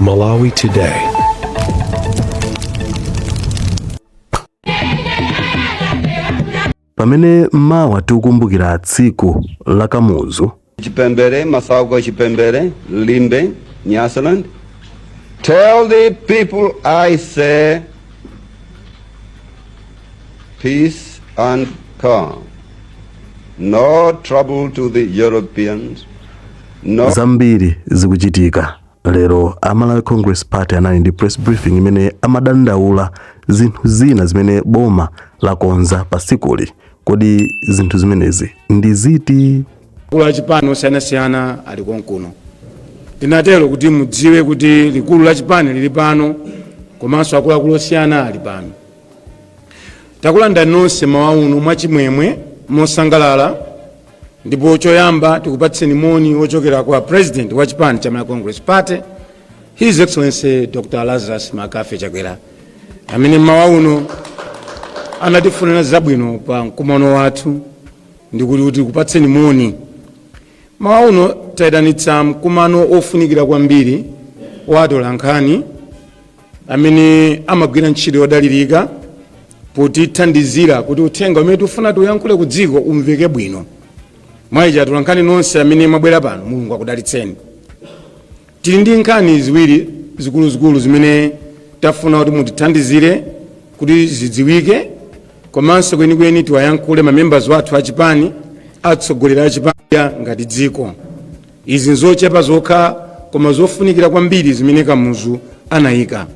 Malawi Today. Pamene mawa tikukumbukira tsiku la Kamuzu, Chipembere, Masauko Chipembere, Limbe, Nyasaland. Tell the people I say peace and calm. No trouble to the Europeans. No Zambiri zikuchitika. Lero a Malawi Congress Party anali ndi press briefing imene amadandaula zinthu zina zimene boma lakonza pa tsikuli. Kodi zinthu zimenezi ndi ziti? Akulu a chipani osiyanasiyana ali konkuno. Ndinatero kuti mudziwe kuti likulu la chipani lili pano komanso akuluakulu osiyana ali pano. Takulandirani nonse mawa uno mwachimwemwe, mosangalala, ndipo choyamba tikupatseni moni wochokera kwa president wa chipani cha Malawi Congress Party, His Excellency Dr. Lazarus McCarthy Chakwera, amene mawa uno anatifunira zabwino pa mkumano wathu ndikuti tikupatseni moni. Mawa uno tayitanitsa mkumano ofunikira kwambiri wa atolankhani amene amagwira ntchito yodalirika potithandizira kuti uthenga umene tifuna tiuyankhule ku dziko umveke bwino. Mwayichi atolankhani nonse amene mwabwera pano, Mulungu akudalitseni. Tili ndi nkhani ziwiri zikuluzikulu zimene tafuna kuti mutithandizire kuti zidziwike, komanso kwenikweni tiwayankhule mamembers wathu achipani, atsogoleri achipani ngati dziko. Izi nzochepa zokha koma zofunikira kwambiri zimene Kamuzu anayika.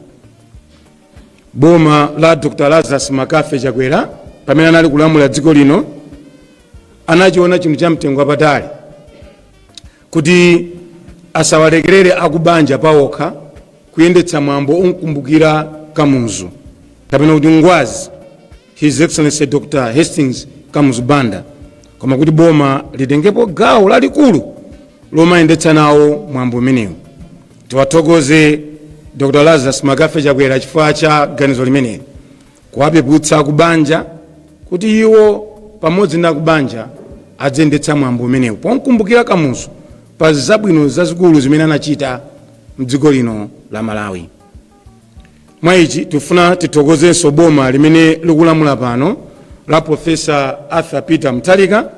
Boma la Dr. Lazarus McCarthy Chakwera pamene anali kulamula dziko lino anachiona chinthu cha mtengo wapatali kuti asawalekerere akubanja pawokha kuyendetsa mwambo omkumbukira Kamuzu, kapena kuti Ngwazi, His Excellency Dr. Hastings Kamuzu Banda, koma kuti boma litengepo gawo lalikulu lomayendetsa nawo mwambo umenewu. Tiwathokoze Dr. Lazarus McCarthy Chakwera chifukwa cha ganizo limeneli, kuwapeputsa akubanja kuti iwo pamodzi ndi akubanja adziyendetsa mwambo umenewu pomkumbukira Kamuzu pa zabwino zazikulu zimene anachita mdziko lino la Malawi. Mwa ichi tifuna tithokozenso boma limene likulamula pano la Profesa Arthur Peter Mutharika,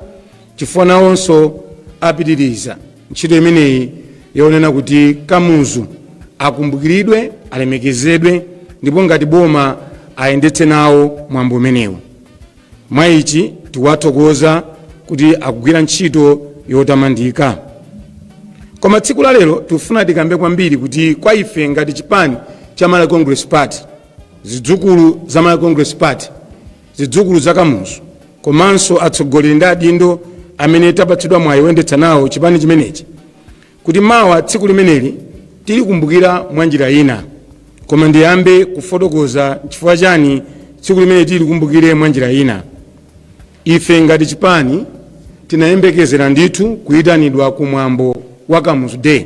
chifukwa nawonso apitiriza ntchito imeneyi yonena kuti Kamuzu akumbukiridwe, alemekezedwe, ndipo ngati boma ayendetse nawo mwambo umenewu. Mwa ichi tikuwathokoza kuti akugwira ntchito yotamandika. Koma tsiku la lero tikufuna tikambe kwambiri kuti kwa ife ngati chipani cha Malawi Congress Party, zidzukulu za Malawi Congress Party, zidzukulu za Kamuzu, komanso atsogoleri ndi adindo amene tapatsidwa mwayi woyendetsa nawo chipani chimenechi, kuti mawa tsiku limeneli tilikumbukira mwa njira ina. Koma ndiyambe kufotokoza chifukwa chani tsiku limene tilikumbukire mwa njira ina. Ife ngati chipani tinayembekezera ndithu kuyitanidwa ku mwambo wa Kamuzu Day,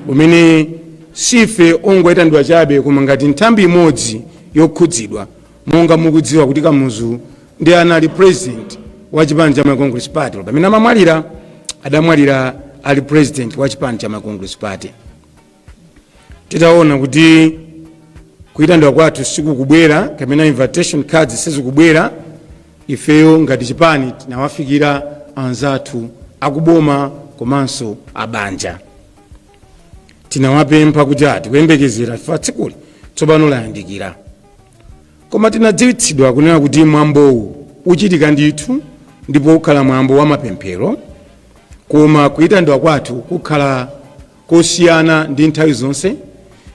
umene sife ongoyitanidwa chabe koma ngati nthambi imodzi yokhudzidwa. Monga mukudziwa kuti Kamuzu ndi anali president wa chipani cha Malawi Congress Party. Pamene amamwalira, adamwalira ali president wa chipani cha Malawi Congress Party. Titaona kuti kuyitanidwa kwathu sikukubwera kapena invitation cards sizikubwera, ifeyo ngati chipani tinawafikira anzathu akuboma komanso abanja. Tinawapempha kuti tikuyembekezera chifukwa tsikuli tsopano layandikira. Koma tinadziwitsidwa kunena kuti mwambowu uchitika ndithu ndipo ukhala mwambo wa mapemphero, koma kuyitanidwa kwathu kukhala kosiyana ndi nthawi zonse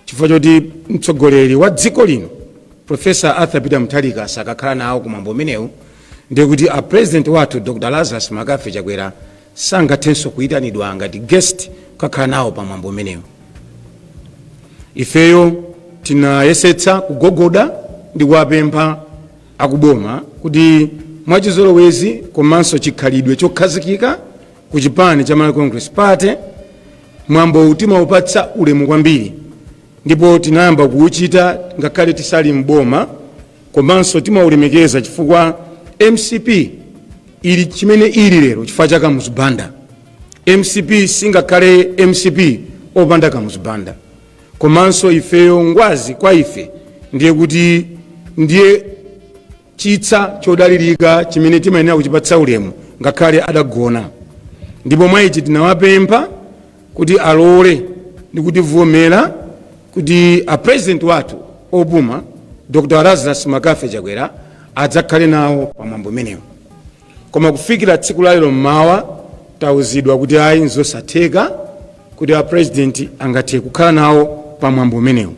chifukwa choti mtsogoleri wa dziko lino Profesa Arthur Peter Mutharika sakakhala nawo ku mwambo umenewu, ndiye kuti a president wathu Dr. Lazarus McCarthy Chakwera sangathenso kuyitanidwa ngati guest kukakhala nawo pa mwambo umenewu. Ifeyo tinayesetsa kugogoda ndi kuwapempha akuboma kuti mwachizolowezi komanso chikhalidwe chokhazikika ku chipani cha Malawi Congress Party, mwambowu timaupatsa ulemu kwambiri ndipo tinayamba kuwuchita ngakhale tisali mboma, komanso timaulemekeza chifukwa MCP ili chimene ili lero chifukwa cha Kamuzu Banda. MCP singakhale MCP opanda Kamuzu Banda. Komanso ifeyo ngwazi kwa ife ndiye kuti ndiye chitsa chodalirika chimene timayenera kuchipatsa ulemu ngakhale adagona. Ndipo mwa ichi tinawapempha kuti alole ndi kutivomera kuti a president wathu opuma Dr. Lazarus McCarthy Chakwera adzakhale nawo pamwambo umenewu. Koma kufikira tsiku la lero mmawa tauzidwa kuti ayi, nzosatheka kuti a president angathe kukhala nawo pamwambo umenewu.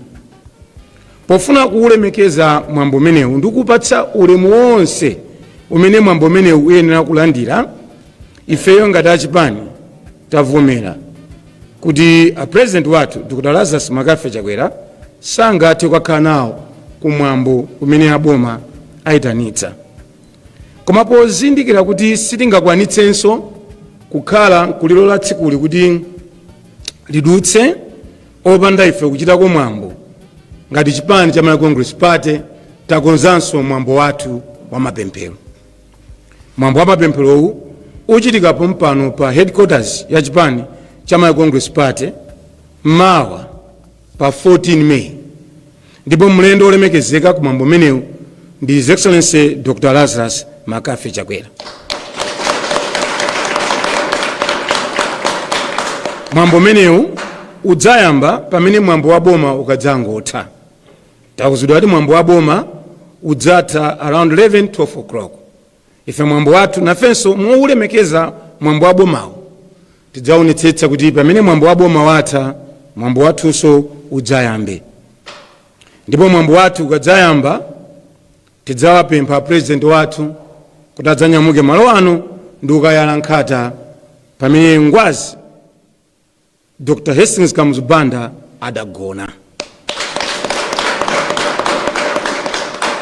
Pofuna kuulemekeza mwambo umenewu ndi kupatsa ulemu wonse umene mwambo umenewu uyenera kulandira, ifeyo ngati achipani tavomera kuti a president wathu Dr. Lazarus McCarthy Chakwera sangathe kukakhala nawo kumwambo umene aboma ayitanitsa. Koma pozindikira kuti sitingakwanitsenso kukhala kulilola tsikuli kuti lidutse opanda ife kuchitako mwambo, ngati chipani cha Malawi Congress Party takonzanso mwambo wathu wa mapemphero. Mwambo wa mapempherowu uchitika pompano pa headquarters ya chipani cha Malawi Congress Party mawa pa 14 May, ndipo mlendo olemekezeka ku mwambo umenewu ndi His Excellency Dr. Lazarus McCarthy Chakwera. Mwambo umenewu udzayamba pamene mwambo wa boma ukadzangotha. Tauzidwa kuti mwambo wa boma udzatha around 11 12 o'clock. Ife mwambo wathu nafenso mowulemekeza mwambo wa bomawo tidzaonetsetsa kuti pamene mwambo wa boma watha, mwambo wathunso udzayambe. Ndipo mwambo wathu ukadzayamba, tidzawapempha president wathu kuti adzanyamuke malo ano ndi kukayala nkhata pamene ngwazi Dr. Hastings Kamuzu Banda adagona.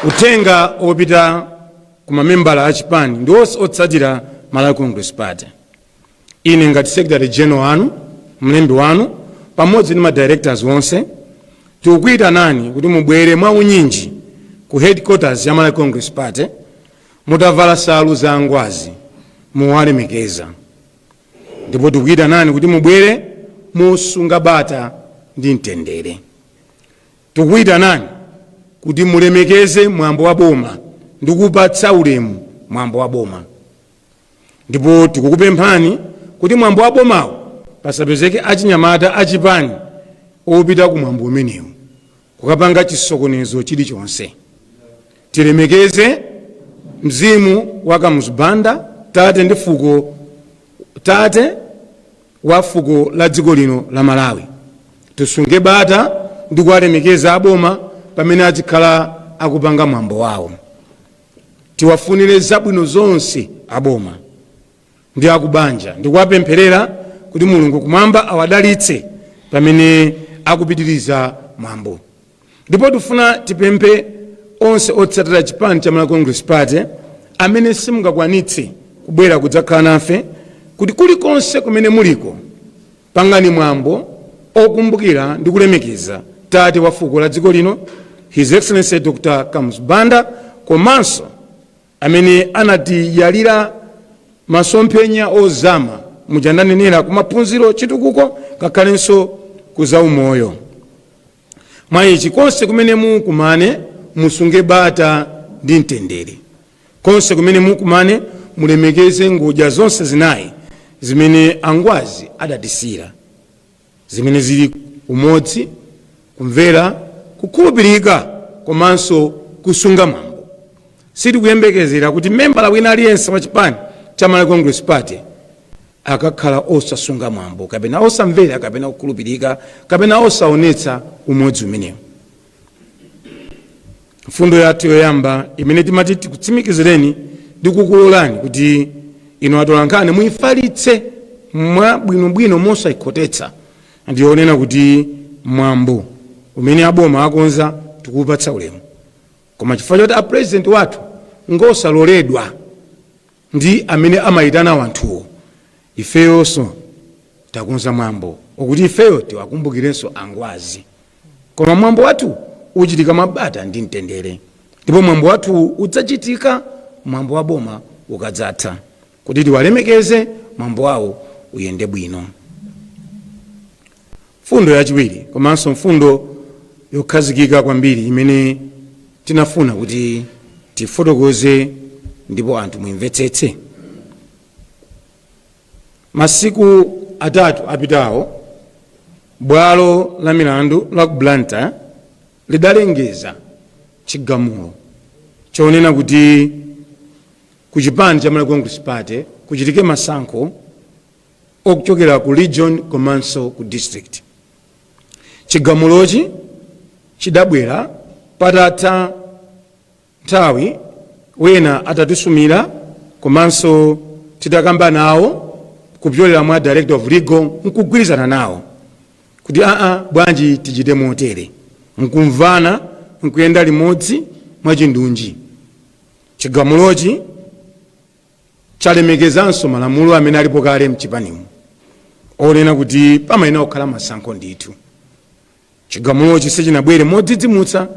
Uthenga opita ku mamembala a chipani ndi onse otsatira Malawi Congress Party. Ine ngati Secretary General wanu, mlembi wanu, pamodzi ndi ma directors onse, tikukuyitanani kuti mubwere mwaunyinji ku headquarters ya Malawi Congress Party mutavala salu za ngwazi muwalemekeza. Ndipo tikuyitanani kuti mubwere mosunga bata ndi mtendere. Tikuyitanani kuti mulemekeze mwambo wa boma ndi kupatsa ulemu mwambo wa boma. Ndipo tikukupemphani kuti mwambo wa bomawo pasapezeke achinyamata achipani opita ku mwambo umenewu kukapanga chisokonezo chilichonse. Tilemekeze mzimu wa Kamuzu Banda, tate ndi fuko, tate wa fuko la dziko lino la Malawi. Tisunge bata ndi kuwalemekeza aboma pamene azikhala akupanga mwambo wawo. Tiwafunire zabwino zonse aboma ndi akubanja ndi kuwapempherera kuti Mulungu kumwamba awadalitse pamene akupitiriza mwambo. Ndipo tifuna tipemphe onse otsatira chipani cha Malawi Congress Party amene simungakwanitse kubwera kudzakhala nafe kuti kulikonse kumene muliko pangani mwambo okumbukira ndi kulemekeza tate wa fuko la dziko lino His Excellency Dr. Kamuzu Banda, komanso amene anatiyalira masomphenya ozama muja ndanenera kumaphunziro, chitukuko, ngakhalenso ku zaumoyo. Mwa ichi, konse kumene mukumane musunge bata ndi mtendere. Konse kumene mukumane mulemekeze ngodya zonse zinayi zimene angwazi adatisiyira, zimene zili umodzi, kumvera, kukhulupirika komanso kusunga mwambo. Sitikuyembekezera kuti membala wina aliyense wa chipani cha Malawi Congress Party akakhala osasunga mwambo kapena osamvera kapena kukhulupirika kapena osaonetsa umodzi umenewu. Mfundo yathu yoyamba imene timati tikutsimikizireni ndi kukulolani kuti inu atolankhani muyifalitse mwabwinobwino mosayikhotetsa ndiyonena kuti mwambo umene aboma akonza tikuwupatsa ulemu, koma chifukwa choti a president wathu ngosaloledwa ndi amene amayitana wanthuwo, ifeyonso takonza mwambo okuti ifeyo tiwakumbukirenso angwazi. Koma mwambo wathu uchitika mwabata ndi mtendere, ndipo mwambo wathu udzachitika mwambo wa boma ukadzatha, kuti tiwalemekeze, mwambo wawo uyende bwino. Mfundo yachiwiri komanso mfundo yokhazikika kwambiri imene tinafuna kuti tifotokoze ndipo anthu muimvetsetse. Masiku 3 apitawo, bwalo la milandu la ku Blantyre lidalengeza chigamulo chonena kuti ku chipani cha Malawi Congress Party kuchitike masankho okuchokera ku region komanso ku district. Chigamulochi chidabwera patatha nthawi wena atatisumira komanso titakamba nawo kupyolera mwa director of legal nkugwirizana nawo kuti aa, bwanji tichite motere, nkumvana nkuyenda limodzi mwachindunji. Chigamulochi chalemekezanso malamulo amene alipo kale mchipanimu onena kuti pamayenera kukhala masankho ndithu. Chigamulochi sichinabwere modzidzimutsa,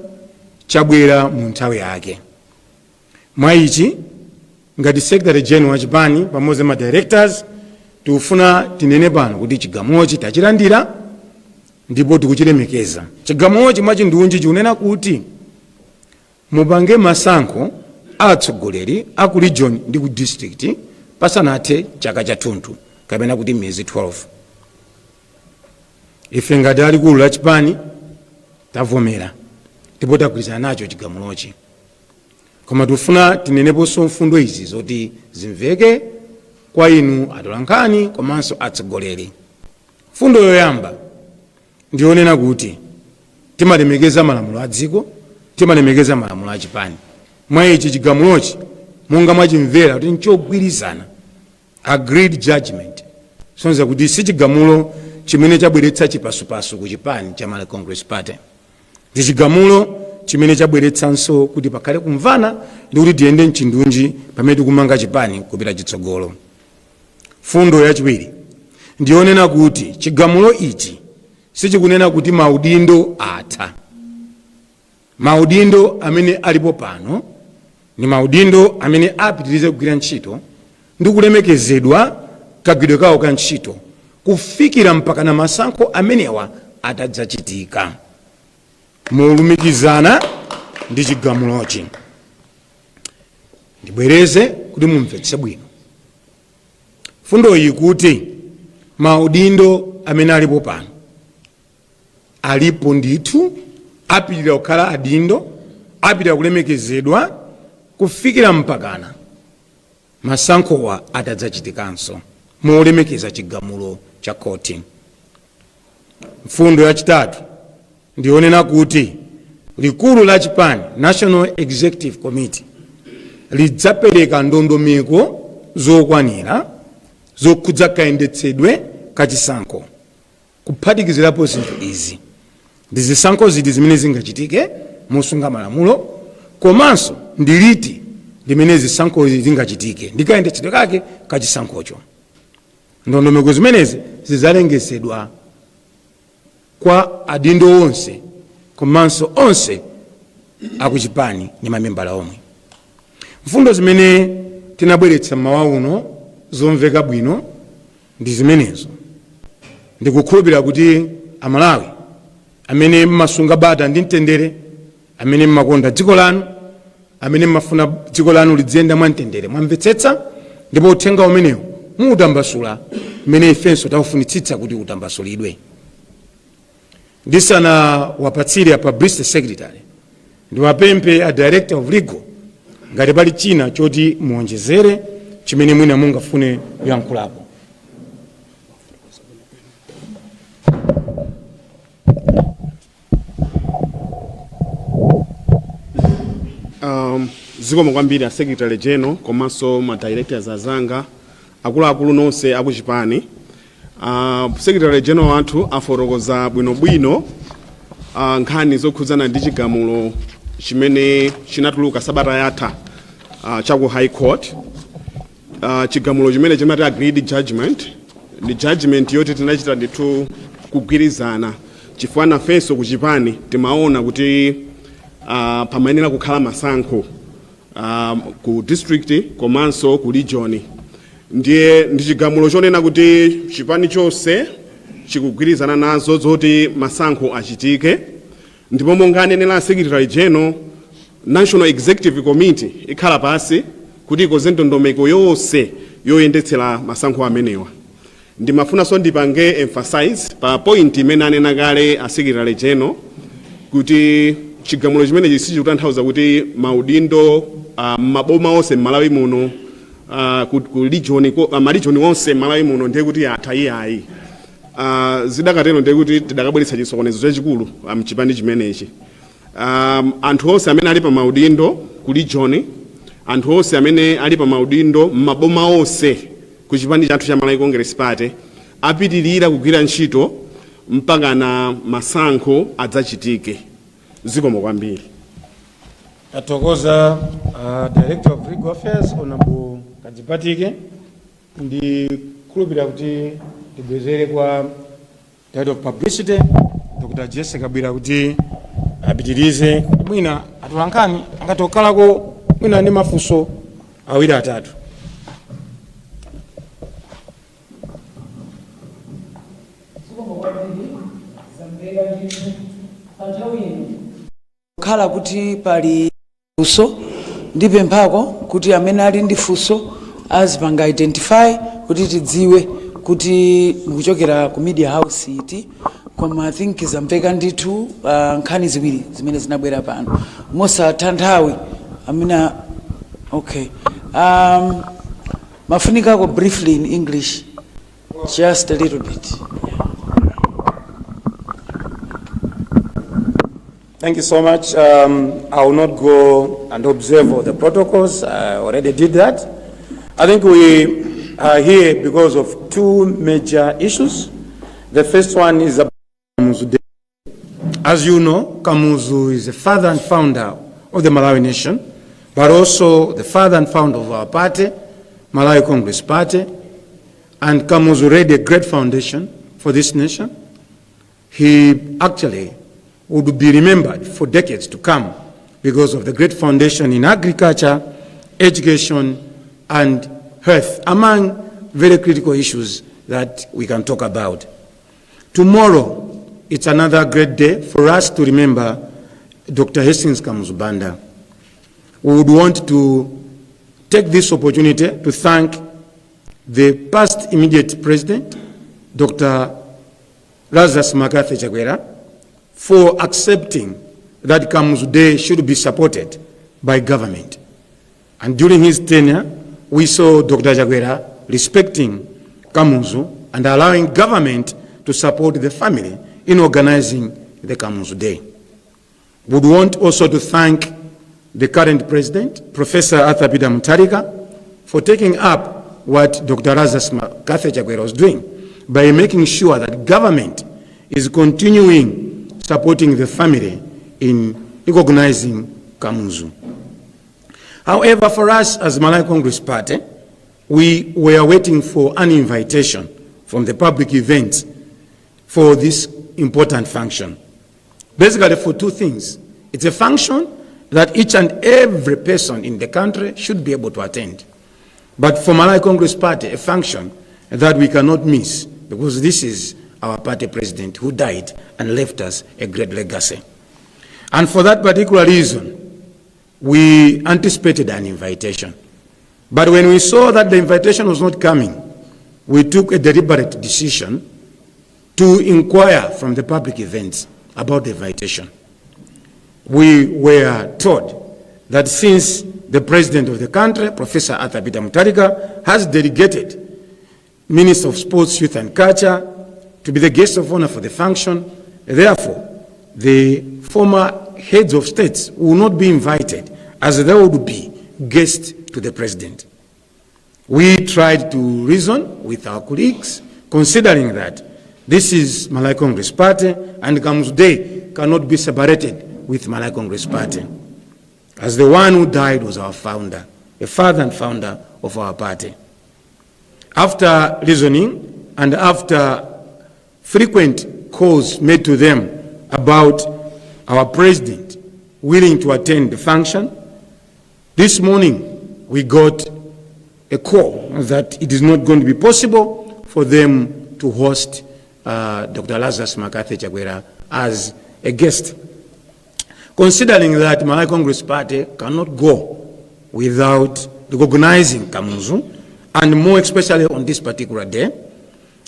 chabwera mu nthawi yake. Mwa ichi, ngati secretary general wa chipani pamodzi ma directors, tikufuna tinene pano kuti chigamulochi tachilandira ndipo tikuchilemekeza. Chigamulochi mwachindunji chikunena kuti mupange masankho a atsogoleri a ku region ndi ku district pasanathe chaka chathunthu, kapena kuti miyezi 12. Ife ngati alikulu la chipani tavomera ndipo tagwirizana nacho chigamulochi, koma tikufuna tineneponso mfundo izi zoti zimveke kwa inu atolankhani komanso atsogoleri. Mfundo yoyamba ndiyonena kuti timalemekeza malamulo a dziko, timalemekeza malamulo a chipani. Mwa ichi, chigamulochi monga mwachimvera kuti nchogwirizana, agreed judgment, sonza kuti si chigamulo chimene chabweretsa chipasupasu ku chipani cha Malawi Congress Party. Ndi chigamulo chimene chabweretsanso kuti pakhale kumvana ndi kuti tiyende mchindunji pamene tikumanga chipani kupita chitsogolo. Fundo yachiwiri ndiyonena kuti chigamulo ichi sichikunena kuti maudindo atha. Maudindo amene alipo pano ndi maudindo amene apitirize kugwira ntchito ndi kulemekezedwa kagwiridwe kawo ka ntchito kufikira mpakana masankho amenewa atadzachitika molumikizana ndi chigamulochi. Ndibwereze kuti mumvetse bwino fundo iyi, kuti maudindo amene alipo pano alipo ndithu, apitirira kukhala adindo, apitirira kulemekezedwa kufikira mpakana masankhowa atadzachitikanso molemekeza chigamulo cha khoti. Mfundo yachitatu ndionena kuti likulu la chipani, National Executive Committee, lidzapereka ndondomeko zokwanira zokhudza kayendetsedwe kachisankho, kuphatikizirapo zinthu izi: ndi zisankho ziti zimene zingachitike mosunga malamulo, komanso ndi liti limene zisankho zingachitike ndi kayendetsedwe kake kachisankhocho. Ndondomeko zimenezi zidzalengezedwa kwa adindo onse komanso onse akuchipani ndi mamembala omwe. Mfundo zimene tinabweretsa mmawa uno zomveka bwino ndi zimenezo. Ndikukhulupirira kuti Amalawi amene mmasunga bata ndi mtendere, amene mmakonda dziko lanu, amene mmafuna dziko lanu lidziyenda mwamtendere, mwamvetsetsa, ndipo uthenga umenewu muutambasula mmene ifenso taufunitsitsa kuti utambasulidwe. Ndisanawapatsire a publicity secretary, ndiwapemphe a director of legal ngati pali china choti muonjezere chimene mwina mungafune kuyankhulapo. Zikomo kwambiri a secretary general komanso ma directors azanga, akuluakulu nonse akuchipani. Secretary general wathu afotokoza bwinobwino nkhani zokhudzana ndi chigamulo chimene chinatuluka sabata yatha chaku High Court. Chigamulo chimene chimati agreed judgment ndi judgment yoti tinachita ndithu kugwirizana, chifukwa nafenso kuchipani timaona kuti pamayenera kukhala masankho ku district komanso ku region. Ndiye ndi chigamulo chonena kuti chipani chonse chikugwirizana nazo zoti masankho achitike, ndipo monga anenera Secretary General, National Executive Committee ikhala pasi kuti ikonze ndondomeko yonse yoyendetsera masankho amenewa. Ndimafunanso ndipange emphasize pa point imene anena kale a Secretary General kuti chigamulo chimenechi sichikutanthauza kuti maudindo maboma onse m'Malawi muno, ku region, ma region onse m'Malawi muno ndiye kuti atha, iyayi. Zidakatero ndiye kuti tidakabweretsa chisokonezo chachikulu mchipani chimenechi. Anthu onse amene ali pa maudindo ku region, anthu onse amene ali pa maudindo m'maboma onse ku chipani chathu cha Malawi Congress Party apitirira kugwira ntchito mpakana masankho adzachitike. Zikomo kwambiri. Tathokoza Director of Legal Affairs, Honorable Kadzipatike. Ndikhulupirira kuti tibwezere kwa Director of Publicity, Dr. Jessica Kabwila, kuti apitirize, kuti mwina atolankhani angathe kukhalako mwina ndi mafunso awiri atatu. Zikomo kwambiri. Zamveka ndithu. Pa nthawi ino kukhala kuti pali funso, ndipemphako kuti amene ali ndi funso azipanga identify kuti tidziwe kuti mukuchokera ku media house iti. Koma I think zamveka ndithu, nkhani ziwiri zimene zinabwera pano mosatha nthawi amene, okay, mafunikako briefly in English, just a little bit. Thank you so much. I will not go and observe all the protocols. I already did that. I think we are here because of two major issues. The first one is about Kamuzu Day. As you know, Kamuzu is the father and founder of the Malawi nation, but also the father and founder of our party, Malawi Congress Party. And Kamuzu laid a great foundation for this nation. He actually would be remembered for decades to come because of the great foundation in agriculture, education, and health, among very critical issues that we can talk about. Tomorrow, it's another great day for us to remember Dr. Hastings Kamuzu Banda. We would want to take this opportunity to thank the past immediate president, Dr. Lazarus McCarthy Chakwera, for accepting that Kamuzu Day should be supported by government. And during his tenure, we saw Dr. Chakwera respecting Kamuzu and allowing government to support the family in organizing the Kamuzu Day. We would want also to thank the current president, Professor Arthur Peter Mutharika, for taking up what Dr. Lazarus McCarthy Chakwera was doing by making sure that government is continuing supporting the family in recognizing Kamuzu. However, for us as Malawi Congress Party, we were waiting for an invitation from the public events for this important function. Basically for two things. It's a function that each and every person in the country should be able to attend. But for Malawi Congress Party, a function that we cannot miss, because this is our party president who died and left us a great legacy. And for that particular reason, we anticipated an invitation. But when we saw that the invitation was not coming, we took a deliberate decision to inquire from the public events about the invitation. We were told that since the president of the country, Professor Arthur Peter Mutharika, has delegated Minister of Sports, Youth and Culture to be the guest of honor for the function, therefore, the former heads of states will not be invited, as they would be guests to the president. We tried to reason with our colleagues, considering that this is Malawi Congress Party and Kamuzu Day cannot be separated with Malawi Congress Party, as the one who died was our founder, the father and founder of our party. After reasoning and after frequent calls made to them about our president willing to attend the function, this morning we got a call that it is not going to be possible for them to host Dr. Lazarus McCarthy Chakwera as a guest. Considering that Malawi Congress Party cannot go without recognizing Kamuzu, and more especially on this particular day,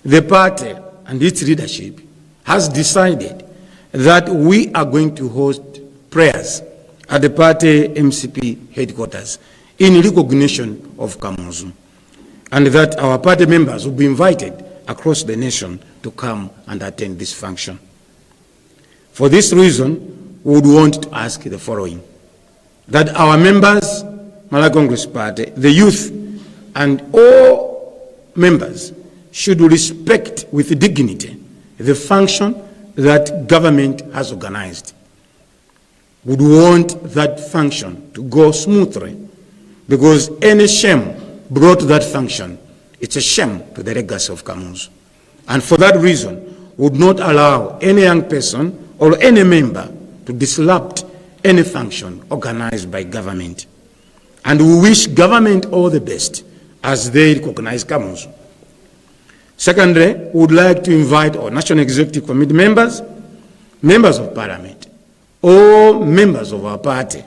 the party and its leadership has decided that we are going to host prayers at the party MCP headquarters in recognition of Kamuzu, and that our party members will be invited across the nation to come and attend this function. For this reason, we would want to ask the following: that our members, Malawi Congress Party, the youth, and all members should respect with dignity the function that government has organized. Would want that function to go smoothly, because any shame brought to that function, it's a shame to the legacy of Kamuzu. And for that reason, would not allow any young person or any member to disrupt any function organized by government. And we wish government all the best as they recognize Kamuzu. Secondly, we would like to invite our National Executive Committee members, members of Parliament, all members of our party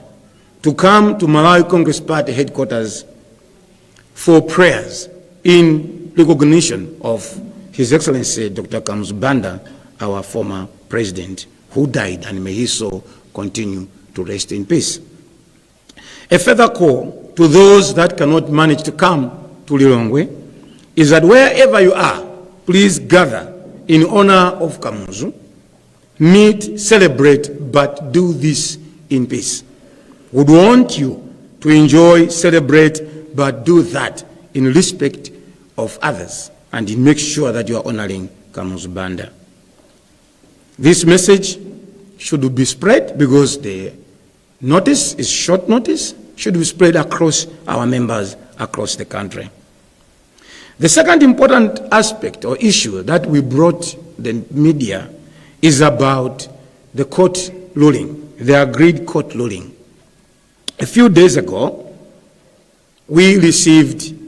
to come to Malawi Congress Party headquarters for prayers in recognition of His Excellency Dr. Kamuzu Banda, our former president, who died, and may his soul continue to rest in peace. A further call to those that cannot manage to come to Lilongwe is that wherever you are, please gather in honor of Kamuzu, meet, celebrate, but do this in peace. Would want you to enjoy, celebrate, but do that in respect of others and in make sure that you are honoring Kamuzu Banda. This message should be spread because the notice is short notice, should be spread across our members across the country. The second important aspect or issue that we brought the media is about the court ruling, the agreed court ruling. A few days ago, we received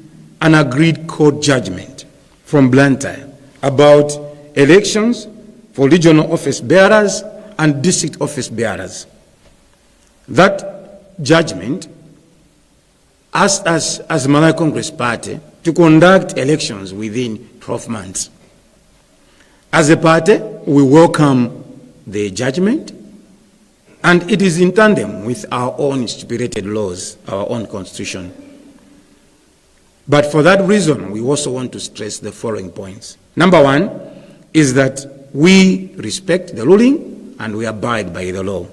an agreed court judgment from Blantyre about elections for regional office bearers and district office bearers. That judgment asked us as Malawi Congress Party to conduct elections within 12 months. As a party, we welcome the judgment, and it is in tandem with our own stipulated laws, our own constitution. But for that reason, we also want to stress the following points. Number one is that we respect the ruling and we abide by the law.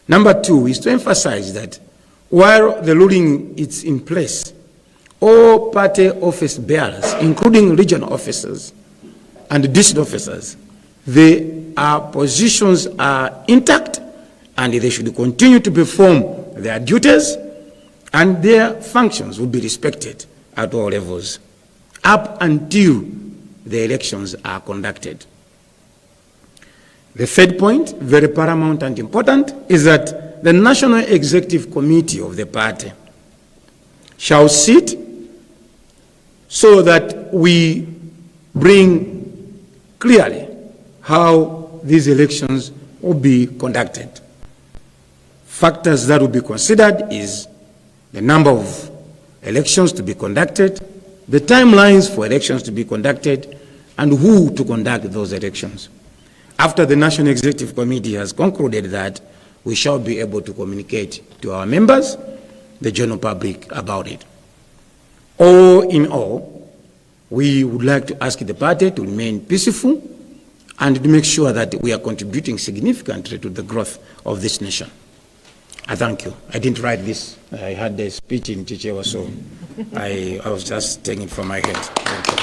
Number two is to emphasize that while the ruling is in place, all party office bearers, including regional officers and district officers, their positions are intact and they should continue to perform their duties, and their functions will be respected at all levels up until the elections are conducted. The third point, very paramount and important, is that the National Executive Committee of the party shall sit so that we bring clearly how these elections will be conducted. Factors that will be considered is the number of elections to be conducted, the timelines for elections to be conducted, and who to conduct those elections. After the National Executive Committee has concluded that, we shall be able to communicate to our members, the general public, about it. All in all, we would like to ask the party to remain peaceful and to make sure that we are contributing significantly to the growth of this nation. I thank you. I didn't write this. I had the speech in Chichewa, so I was just taking it from my head. Thank you.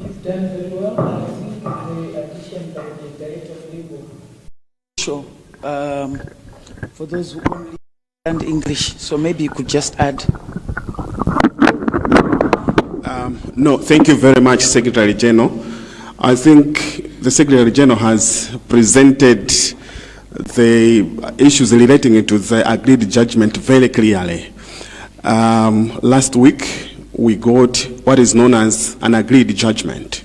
You've done very well, and I think the addition by the Director of Legal. Sure. For those who only understand English, so maybe you could just add. No, thank you very much, Secretary General. I think the Secretary General has presented the issues relating to the agreed judgment very clearly. Last week, we got what is known as an agreed judgment.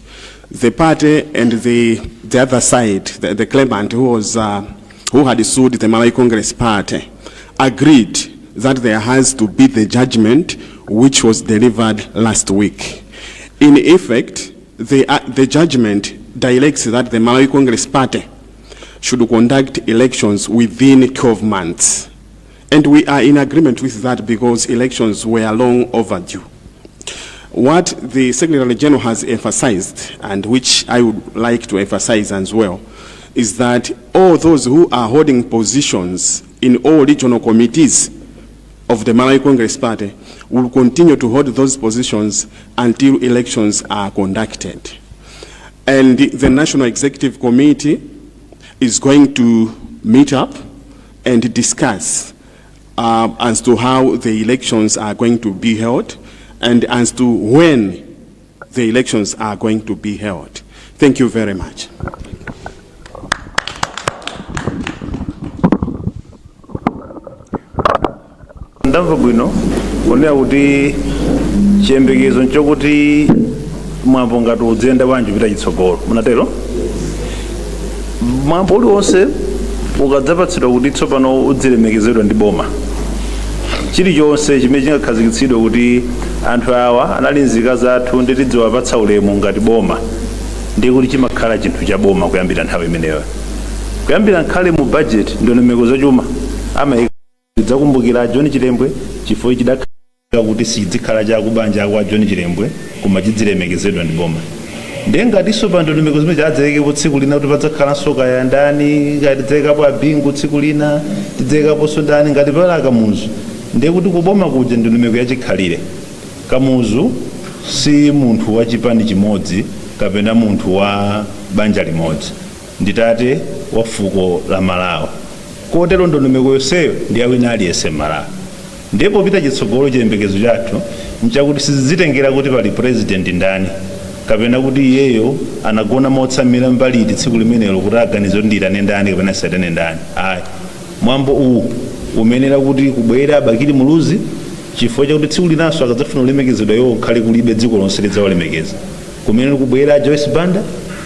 The party and the other side, the claimant who had sued the Malawi Congress Party, agreed that there has to be the judgment which was delivered last week. In effect, the judgment directs that the Malawi Congress Party should conduct elections within 12 months. And we are in agreement with that because elections were long overdue. What the Secretary General has emphasized, and which I would like to emphasize as well, is that all those who are holding positions in all regional committees of the Malawi Congress Party will continue to hold those positions until elections are conducted. And the National Executive Committee is going to meet up and discuss as to how the elections are going to be held and as to when the elections are going to be held. Thank you very much. Ndamva bwino kuonera kuti chiyembekezo nchokuti mwambo ngati udziyenda bwanji kupita chitsogolo. Munatero mwambo uliwonse ukadzapatsidwa kuti tsopano udzilemekezedwa ndi boma, chilichonse chimene chingakhazikitsidwe kuti anthu awa anali nzika zathu ndi tidziwapatsa ulemu ngati boma, ndiye kuti chimakhala chinthu cha boma kuyambira nthawi imeneyo, kuyambira nkhale mu budget, ndondomeko zachuma amayika tidzakumbukira John Chilembwe, chifukwa chidakhala kuti sichizikhala chakubanja kwa John Chilembwe koma chidzilemekezedwa ndi boma. Ndiye ngatinso pa ndondomeko zimene chadzaikepo tsiku lina kuti padzakhalanso kaya ndani, kaya tidzayikapo abingu tsiku lina, tidzayikaponso ndani, ngati pala Kamuzu, ndiye kuti kuboma kuja ndondomeko yachikhalire. Kamuzu si munthu wa chipani chimodzi kapena munthu wa banja limodzi, ndi tate wa fuko la Malawi. Kotero ndondomeko yonseyo ndi ya wina aliyense m'Malawi. Ndipo pita chitsogolo, chiyembekezo chathu nchakuti sizidzitengera kuti pali president ndani kapena kuti iyeyo anagona motsamira mbali iti tsiku limenelo kuti aganize kuti ndiyitane ndani kapena siyitane ndani. Ayi, mwambo uwu umenera kuti kubwera Bakili Muluzi, chifukwa chakuti tsiku linanso akadzafuna kulemekezedwa iwo nkhale kulibe, dziko lonse lidzawalemekeza. Kumene kubwera Joyce Banda,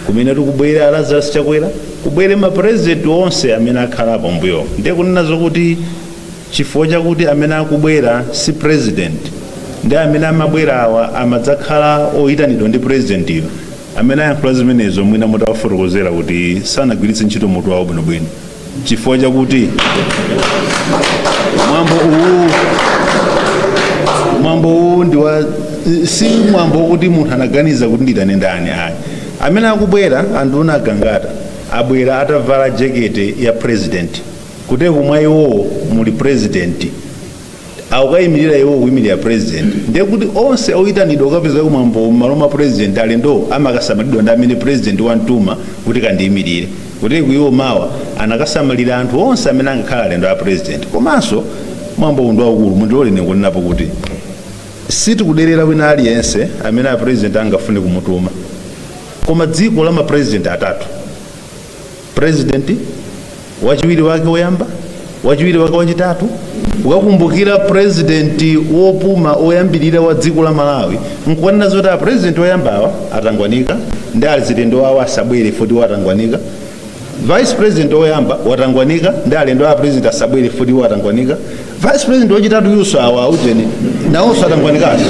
kumene tikubwera Lazarus Chakwera, kubwere mapresident onse amene akhalapo mbuyo. Ndiye kunena zokuti chifukwa chakuti amene akubwera si president, ndi amene amabwera awa amadzakhala oyitanidwa ndi president iyo, amene ayankhula zimenezo mwina mutawafotokozera kuti sanagwiritse ntchito mutu wawo bwinobwino, chifukwa chakuti mwambo uwu ndi wa si mwambo wokuti munthu anaganiza kuti nditane ndani. Ayi, amene akubwera anduna agangata abwera atavala jekete ya president, kuti kumwa iwowo muli president, akukayimirira iwo kuyimirira president. Ndiye kuti onse oyitanidwa kukapeza kumwambo m'malo mwa president, alendo amakasamalidwa ndi amene president wamtuma kuti kandiyimirire. Kuti iwo mawa anakasamalira anthu onse amene angakhala alendo a president. Komanso mwambo uwu ndi waukulu. Mundilole ine kunenapo kuti sitikuderera wina aliyense amene a president angafune kumutuma, koma dziko la mapresident atatu, president, wachiwiri wake woyamba, wachiwiri wake wachitatu, ukakumbukira president wopuma oyambirira wa dziko la Malawi nkukanena zoti a president oyambawa atangwanika ndi alendo awo asabwere foti watangwanika, vice president oyamba watangwanika ndi alendo a president asabwere foti watangwanika, vice president wachitatu yuso awa ujeni nawonso atangwanikaso.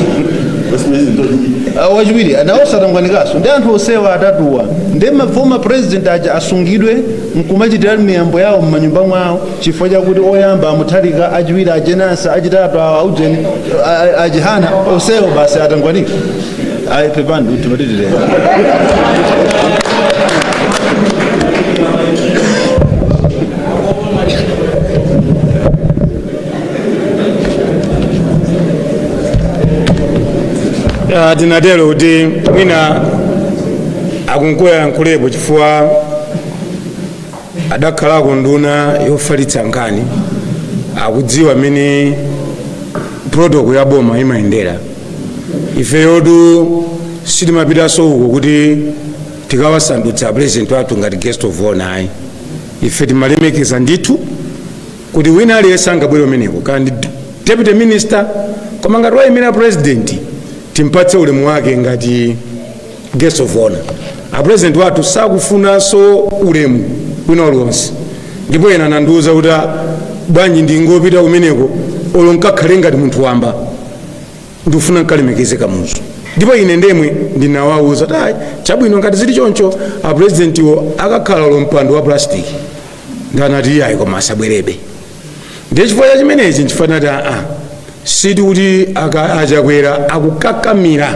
Wachiwiri nawonso atangwanikaso, ndi anthu onsewa atatuwa ndi ma former president aja asungidwe nkumachitira miyambo yawo m'manyumba mwawo, chifukwa chakuti oyamba amutharika, achiwiri ajenasa, achitatu awa ujeni achihana, onsewo basi atangwanika? Ayi, pepani kuti timatitire. Tinatero kuti mwina akunkuyankhulepo chifukwa adakhalako nduna yofalitsa nkhani, akudziwa mmene protocol ya boma imayendera. Ifeyotu sitimapitanso uko kuti tikawasandutsa president wathu ngati guest of honor, ayi. Ife timalemekeza ndithu kuti wina aliyense angabwere umeneko, kandi deputy minister, koma ngati wayimira president. Timpatse ulemu wake ngati guest of honor. A president wathu sakufunanso ulemu wina uliwonse, ndipo ena anandiwuza kuti, "Ah, bwanji ndingopita kumeneko olo nkakhale ngati munthu wamba, ndikufuna nkalemekeze Kamuzu." Ndipo ine ndemwe ndinawawuza kuti, "Ayi, chabwino, ngati zili choncho, a presidentiwo akakhala olo mpando wa plastic." Ndanati, "Iyayi, koma asabwerebe." Ndiye chifukwa cha chimenechi nchifukwa tinati aa, siti kuti Achakwera akukakamira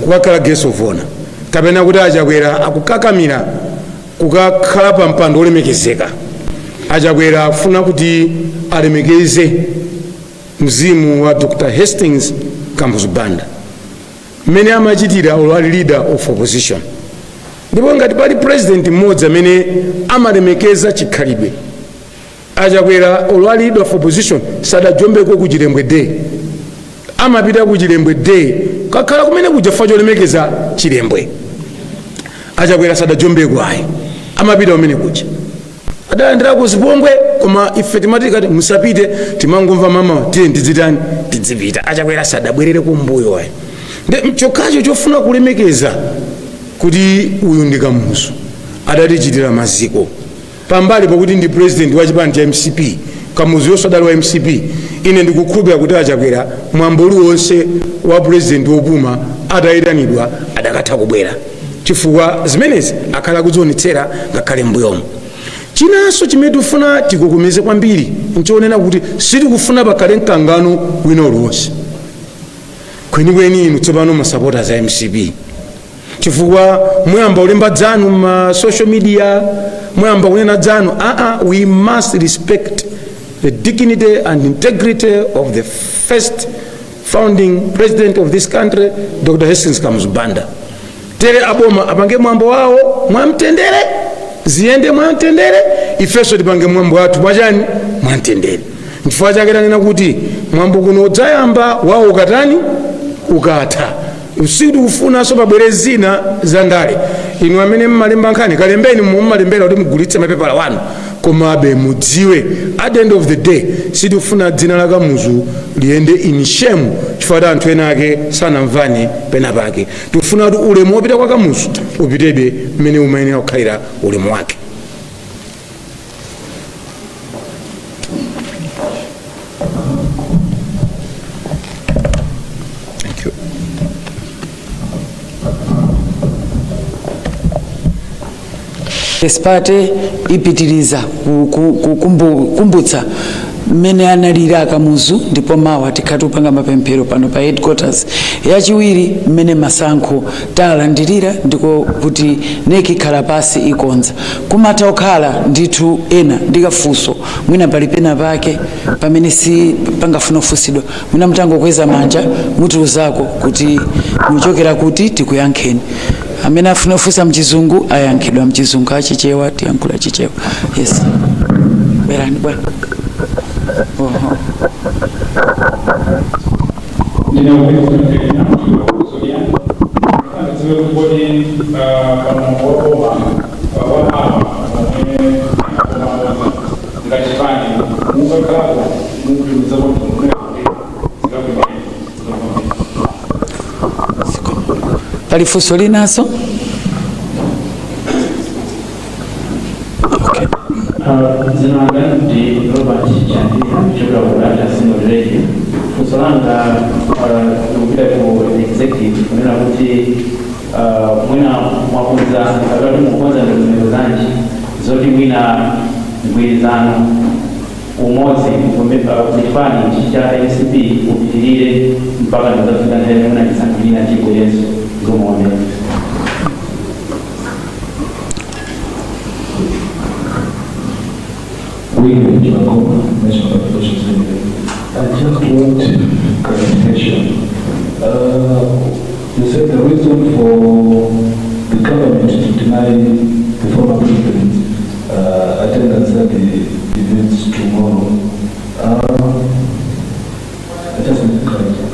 kukakhala guest of honor, kapena kuti Achakwera akukakamira kukakhala pa mpando wolemekezeka. Achakwera akufuna kuti alemekeze mzimu wa Dr Hastings Kamuzu Banda mmene amachitira olo ali leader of opposition. Ndipo ngati pali president mmodzi amene amalemekeza chikhalidwe, Achakwera olo ali leader of opposition sadajombeko ku Chilembwe Day. Amapita ku Chilembwe Day kakhala kumene kuja chifukwa cholemekeza Chilembwe. Achakwera sadajombeko ayi, amapita kumene kuja. Adalandirako zipongwe, koma ife timati kati musapite, timangomva mama tiye tidzitani, tidzipita. Achakwera sadabwerere kumbuyo ayi. Ndi chokhacho chofuna kulemekeza kuti uyu ndi Kamuzu, adatichitira maziko. Pambali pokuti ndi president wa chipani cha MCP, Kamuzu yonso adali wa MCP. Ine ndikukhulupirira kuti Achakwera mwambo uliwonse wa president wopuma atayitanidwa adakatha kubwera, chifukwa zimenezi akhala akuzionetsera ngakhale mbuyomo. Chinanso chimene tikufuna tikukumize kwambiri nchonena kuti sitikufuna pakhale mkangano wina uliwonse kwenikweni inu tsopano masapota za MCP, chifukwa muyamba kulemba dzanu ma social media, muyamba kunena dzanu. Aa, we must respect the dignity and integrity of the first founding president of this country, Dr Hastings Kamuzu Banda. Tere aboma apange mwambo wawo mwamtendere, ziyende mwamtendere, ifenso tipange mwambo wathu mwachani? Mwamtendere. Nchifukwa chake tanena kuti mwambo kuno udzayamba wawo ukatani? Ukatha. Sitikufunanso pabwere zina za ndale. Inu amene mmalemba nkhani, kalembeni mummalembera kuti mugulitse mapepala wanu, komabe mudziwe at the end of the day sitikufuna dzina la Kamuzu liyende in shame chifukwa kuti anthu ena ake sanamvane pena pake. Tikufuna kuti ulemu wopita kwa Kamuzu upitebe mmene umayenera kukhalira ulemu wake. Thank you. Party ipitiriza kukumbutsa mmene analili Akamuzu, ndipo mawa tikhati kupanga mapemphero pano pa headquarters. Yachiwiri, mmene masankho talandirira, ndiko kuti NEC ikhala pasi ikonza. Kumatha kukhala ndithu ena ndikafunso, mwina pali pena pake pamene si pangafuna kufunsidwa, mwina mutangokweza manja mutiuzako kuti muchokera kuti, tikuyankheni. Amene afuna kufunsa mchizungu ayankhidwa mchizungu, achichewa tiyankhula Chichewa. Yes, bwerani bwana. Oho. Ndine Zodiak. Ndidziwe kuti pamwambo waboma wa mawa omwe aboma ngati chipani mukakhalapo mukupitirizapo kuti zikabwino? Pali funso linanso? Dzina langa ndi Robert Chandira kuchokera ku Blantyre Synod Radio. Funso langa likupita ku executive kunena kuti mwina mwakonza kapena kuti mukukonza ndondomeko zanji zoti mwina mgwirizano, umodzi ku chipani ichi cha MCP upitirire mpaka ndizafika nthawi mwina chisankho china chibwerenso zomuonera? William Chakoma, National Publications Limited. I just want clarification. You said the reason for the government to deny the former president attendance at the events tomorrow. I just need clarity.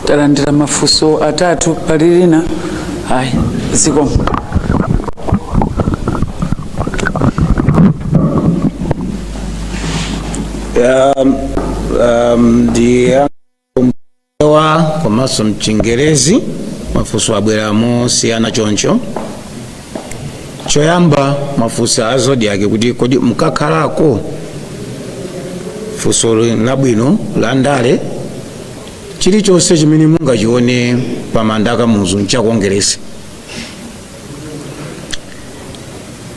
Talandira mafunso atatu. Pali lina? Ayi, zikomo. Ndi wa komanso mchingerezi. Mafunso abwera mosiyana choncho. Choyamba mafunso a Zodiak kuti kodi mukakhalako? Funso labwino la ndale. Chilichonse chimene mungachione pamanda a Kamuzu nchakongeresi.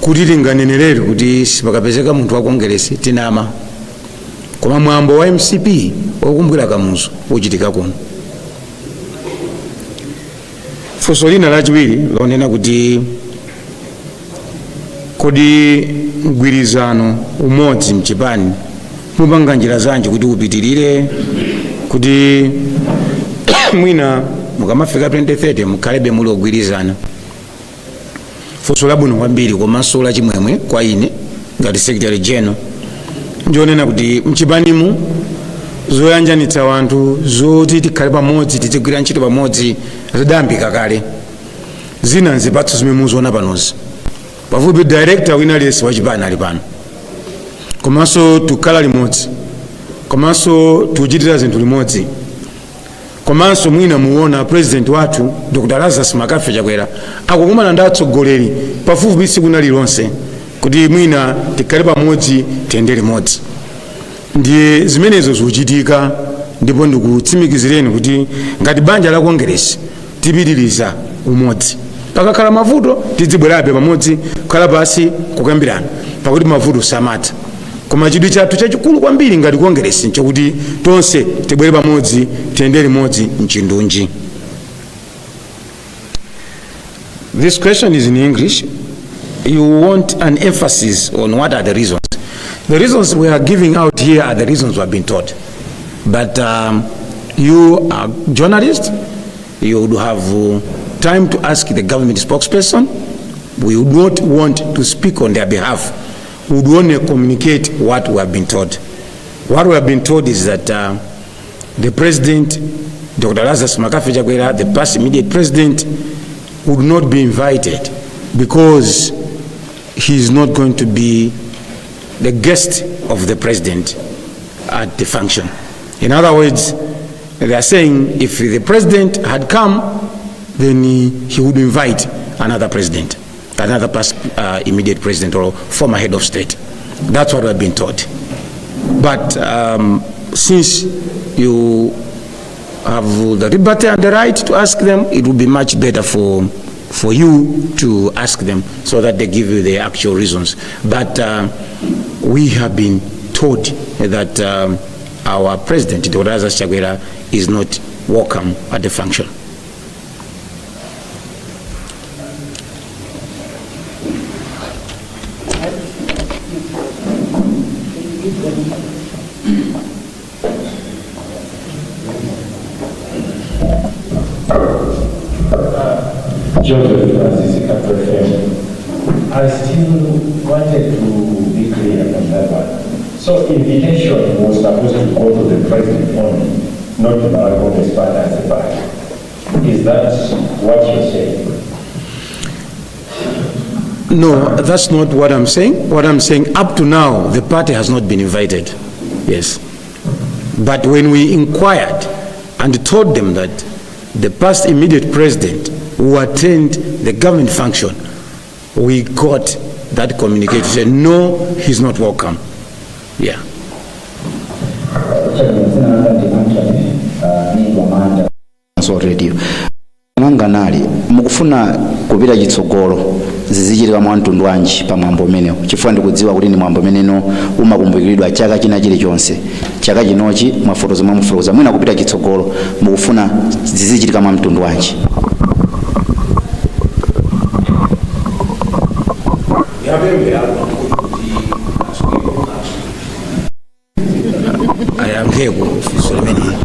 Kuti tinganenerere kuti sipakapezeka munthu wa Kongeresi, tinama. Koma mwambo wa MCP wokumbukira Kamuzu uchitika kuno. Funso lina lachiwiri lonena kuti kodi mgwirizano umodzi mchipani mupanga njira zanji kuti upitirire, kuti mwina mukamafika 2030 mukhalebe muli ogwirizana? Funso labwino kwambiri komanso lachimwemwe kwa ine ngati secretary general ndionena kuti mchipanimu zoyanjanitsa wanthu, zoti tikhale pamodzi, tizigwira ntchito pamodzi, zidayambika kale. Zina nzipatso zimene muziona panozi. Pafupi director wina aliyense wachipani ali pano, komanso tikukhala limodzi, komanso tikuchitira zinthu limodzi, komanso mwina muona president wathu Dr Lazarus McCarthy Chakwera akukumana ndi atsogoleri pafupifupi tsiku lililonse kuti mwina tikhale pamodzi, tiyende limodzi. Ndiye zimenezo zikuchitika, ndipo ndikutsimikizireni kuti ngati banja la Kongeresi tipitiriza umodzi. Pakakhala mavuto tidzibwerabe pamodzi, kukhala pasi, kukambirana, pakuti mavuto samatha. Koma chidwi chathu chachikulu kwambiri ngati Kongeresi nchokuti tonse tibwere pamodzi, tiyende limodzi mchindunji. This question is in English. You want an emphasis on what are the reasons. The reasons we are giving out here are the reasons we have been taught. But you are journalists, you would have time to ask the government spokesperson. We would not want to speak on their behalf. We would only communicate what we have been told. What we have been told is that the president, Dr. Lazarus McCarthy Chakwera, the past immediate president, would not be invited because he is not going to be the guest of the president at the function. In other words, they are saying if the president had come, then he would invite another president, another past immediate president or former head of state. That's what we've been taught. But since you have the liberty and the right to ask them, it would be much better for you to ask them so that they give you the actual reasons. But we have been told that our president, Dr. Lazarus Chakwera, is not welcome at the function. Joseph Francis FM. I still wanted to be clear on that one. So invitation was supposed to go to the president only, not to the Congress Party as a party. Is that what you're saying? No, that's not what I'm saying. What I'm saying, up to now, the party has not been invited. Yes. But when we inquired and told them that the past immediate president who attend the government function, we got that communication. Said, no, he's not welcome. Yeah. Radio mwanganali mukufuna kupita chitsogolo, zizichitika mwa mtundu wanji pa mwambo umenewu? Chifukwa ndikudziwa kuti ndi mwambo umeneno umakumbukiridwa chaka china chilichonse. Chaka chinochi mwafotokoza, mwamufotokoza, mwina kupita chitsogolo mukufuna zizichitika mwa mtundu wanji? Ayankheko funso limeneli.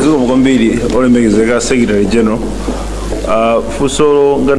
Zikomo kwambiri, olemekezeka secretary general. Funso.